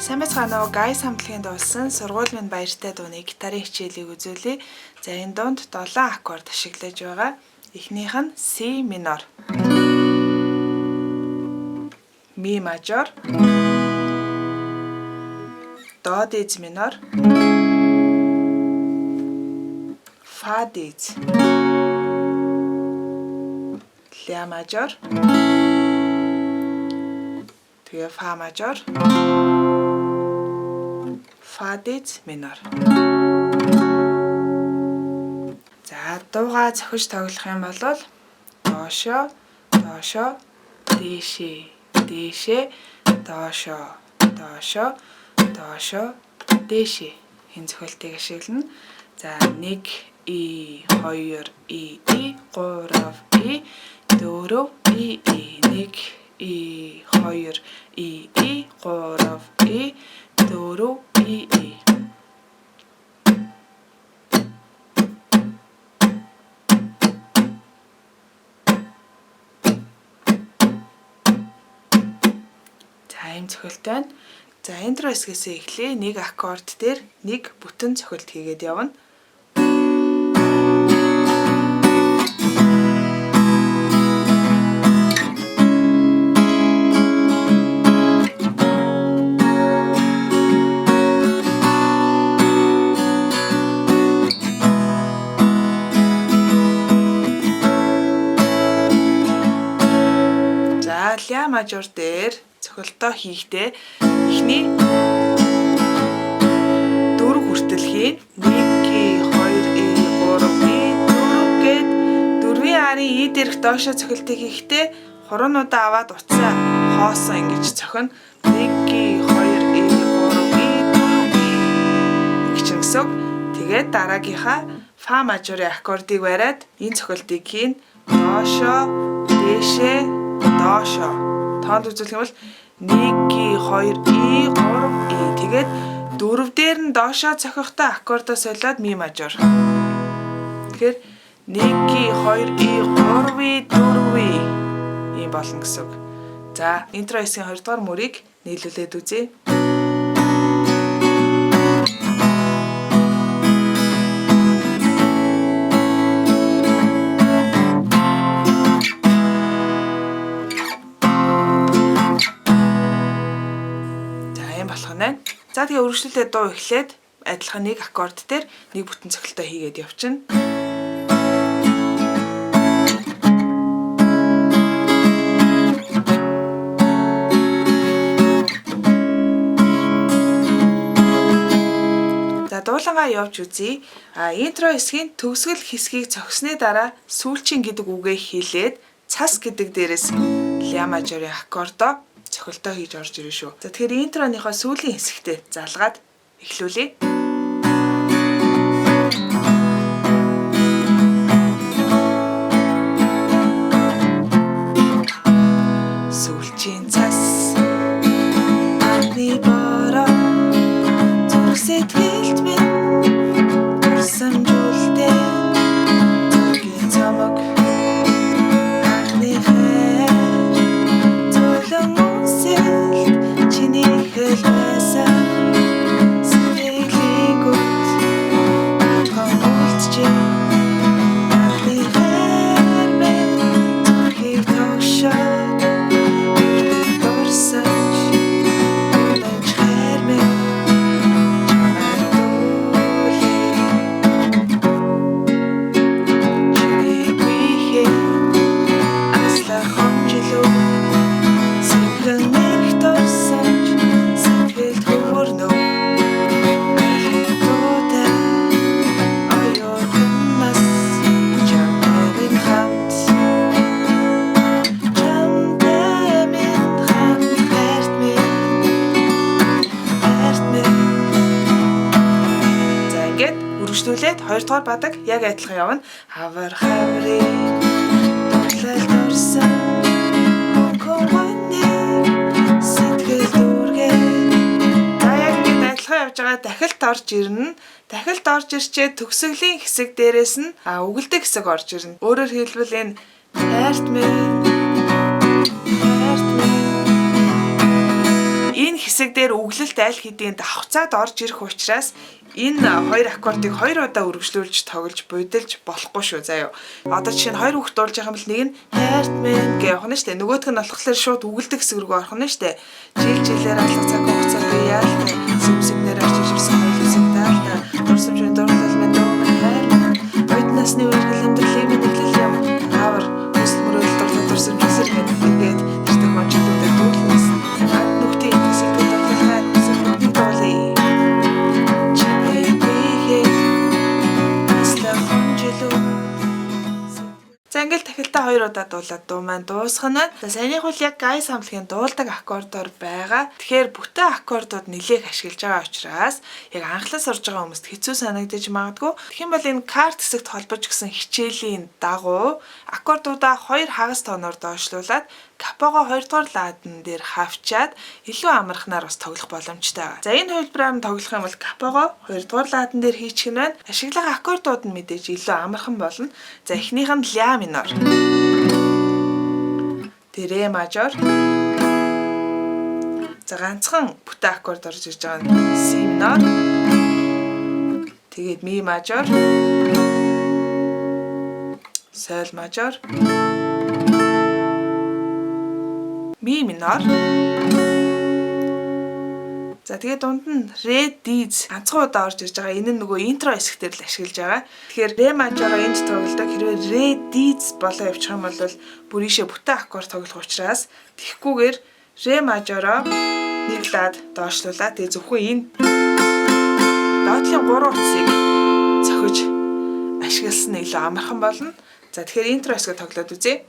Сайн байцгаана уу? Гайс хамтлагийн дуулсан "Сургууль минь баяртай" дууны гитарын хичээлийг үзүүлье. За, энэ дунд 7 аккорд ашиглаж байгаа. Эхнийх нь C minor. Mi major. Do диез minor. Fa диез. Ля major. Тэгээ фа major. Фа диез минор. За, дуугаа зохиж тоглох юм бол доошоо, доошоо, дээшээ, дээшээ, доошоо, доошоо, доошоо, дээшээ энэ зохиолтыг ашиглана. За, 1 И 2 И И 3 И 4 И И 1 И 2 И И 3 И 4 И И. За, ийм цохилт байна. За, intro хэсгээсээ эхлэе. Нэг аккорд дээр нэг бүтэн цохилт хийгээд явна. За, ля мажор дээр цохилтоо хийхдээ эхний 4 хүртэл хийн. 1 2 3 4 гээд дөрвийн арын И дээрх доошоо цохилтыг хийхдээ хуруунуудаа аваад утсаа хоосон ингэж цохино. 1 2 3 4 ингэж гэсэн үг. Тэгээд дараагийнхаа фа мажорын аккордыг бариад энэ цохилтыг хийн. Доошоо, дээшээ, доошоо. Тоонд үзүүлэх юм бол 1 2 И 3 И. Тэгээд дөрөв дээр нь доошоо цохихдоо аккордоо солиод ми мажор. Тэгэхээр 1 2 И 3 И 4 И ийм болно гэсэн үг. За, intro хэсгийн 2 дугаар мөрийг нийлүүлээд үзье. За, ийм болох нь байна. За, тэгээ үргэлжлүүлээд дуу эхлээд адилхан нэг аккорд дээр нэг бүтэн цохилтоо хийгээд явчихна. За, дуулангаа явж үзье. А, intro хэсгийн төгсгөл хэсгийг цогсны дараа сүүлчийн гэдэг үгээ хэлээд цас гэдэг дээрээс ля мажорын аккордоо цохилтоо хийж орж ирнэ шүү. За, тэгэхээр intro ныхоо сүүлийн хэсэгтээ залгаад эхлүүлье. Сүүлчийн цас анхны бороо зүрх сэтгэлд минь дурсамжуулдээ зүрхийн цомог анхны хайр зөөлөн үнсэлт чиний хэл байсан сэтгэлийн гүт баатхан үлджээ анхны хайр минь зүрхийг тогшоод дурсамж үнэнч хайр минь чамайг дүүлээ чимээгүй аслах хомжилөө сэнхэн эрх дурсамж сэтгэлд хөрнөө айлын дуутай оюутан нас чамтай хамт чамтай минь хамт хайрт минь хайрт минь. За, ингээд үргэлжлүүлээд 2 дугаар бадаг яг адилхан явна. Хавар хаврын дулал дурсан сэтгэл дүүргээ. За, яг ингээд адилхан явж байгаа, дахилт орж ирнэ. Дахилт орж ирчээ төгсгөлийн хэсэг дээрээс нь үгэлдэг хэсэг орж ирнэ. Өөрөөр хэлбэл энэ хайрт минь хайрт минь энэ хэсэг дээр дээр өглөлт аль хэдийн давхцаад орж ирэх учраас энэ хоёр аккордыг хоёр удаа үргэлжлүүлж тоглож будилж болохгүй шүү заяа. Одоо жишээ нь хоёр хүүхэд дуулж байгаа юм бол нэг нь хайрт минь гэж явах нь шүү дээ. Нөгөөх нь болохоор шууд үгэлдэг хэсэг рүү орох нь шүү дээ. Жил жилээр алга цаг хугацаа би яалтай сүм сүмнэр арчиж ирсэн хоёулын даалта дурсамж минь дурлал минь дуу минь хайр минь оюутан насны үерхэл амьдралын минь эхлэл юм аавар хүсэл мөрөөдөл дурлал дурсамж эсэр гэдэг ингээд тэр тохиолдлуудад дүүлнэс ад нүхтийн итгэсэл дурлал хайр хүсэл нүхнийг дуулъя. Чимээгүй аслах хонжилөө. За ингээл тахилтаа хоёр удаа дуулаад дуу маань дуусгах нь байна. За саяных бол яг Гай самлагийн дуулдаг аккордоор байгаа. Тэгэхээр бүтэн аккордууд нэлээх ашиглаж байгаа учраас яг анхлан сурж байгаа хүмүүст хэцүү санагдаж магадгүй. Тэгэх юм бол энэ карт хэсэгт холбож гисэн хичээлийн дагуу аккордуудаа хоёр хагас тооноор доошлуулад капого 2 дугаар ладан дээр хавчаад илүү амархнаар бас тоглох боломжтой байгаа. За энэ хувилбараар нь тоглох юм бол капого 2 дугаар ладан дээр хийчих нь байна. Ашиглах аккордууд нь мэдээж илүү амархан болно. За эхнийх нь ля минор. Тэ ре мажор. За ганцхан бүтэн аккорд орж ирж байгаа нь си минор. Тэгээд ми мажор. Соль мажор. Ми минор. За тэгээд дунд нь ре диз ганцхан удаа орж ирж байгаа. Энэ нь нөгөө интро хэсэг дээр л ашиглаж байгаа. Тэгэхээр ре мажороо энд тоглодог. Хэрвээ ре диз болоо явчих юм бол бүр ийшээ бүтэн аккорд тоглох учраас тэгхгүйгээр ре мажороо нэг лад доошлуулаад тэгээд зөвхөн энэ доотлын 3 утсыг цохиж ашигласан нь илүү амархан болно. За тэгэхээр интро хэсгээ тоглоод үзье.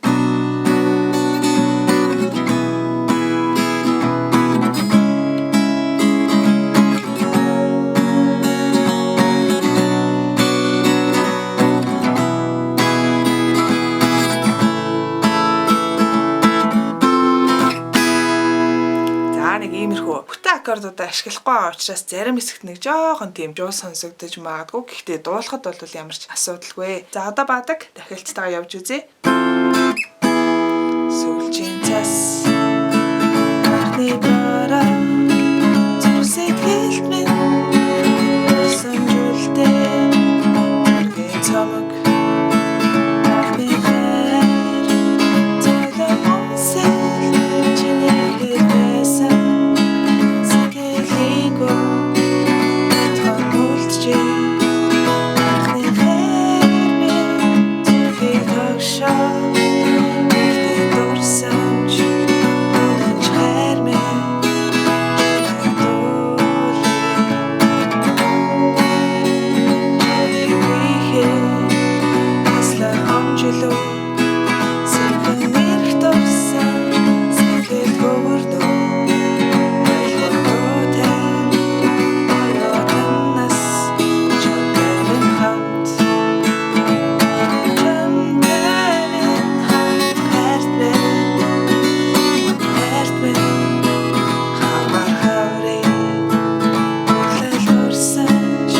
За нэг иймэрхүү бүтэн аккордуудаа ашиглахгүй байгаа учраас зарим хэсэгт нэг жоохон тийм жуу сонсогдож магадгүй. Гэхдээ дуулахад бол ямар ч асуудалгүй. За одоо бадаг дахилттайгаа явж үзье. Сүүлчийн цас анхны бороо зүрх сэтгэлд минь дурсамжуулдээ өргөн цомог анхны хайр зөөлөн үнсэл чиний байсан сэтгэлийгөө тон үлджээ анхны хайр минь зүрхийг тогшоо ихтэй дурсамж үнэнч хайр минь чамайг дуулъя. Аслах хонжилөө Сэрхэн ирэх дурсамж сэтгэл хөвөрнө Ойлготой оюутан нас чамтай минь хамт чамтай минь хамт хайрт минь хайрт минь хамар хаврын Өглөөл дурсамж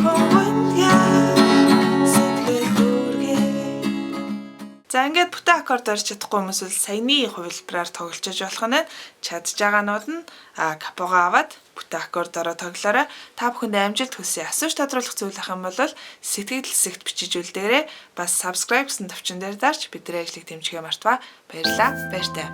хөвөнгөр сэтгэл дүүргээ. За ингээд бүтэн аккорд орж чадахгүй хүмүүс бол саяны хувилбараар тоглолцож болох нь чадж байгаанууд нь капого аваад бүтэн аккордороо тоглоорой. Та бүхэнд амжилт хүсье. Асууж тодруулах зүйл ах юм бол сэтгэл хэсэгт бичиж үлдээгээрэй. Бас subscribe гэсэн товчон дээр дарж бидний ажлыг дэмжихээ мартваа. Баярлалаа. Баяртай.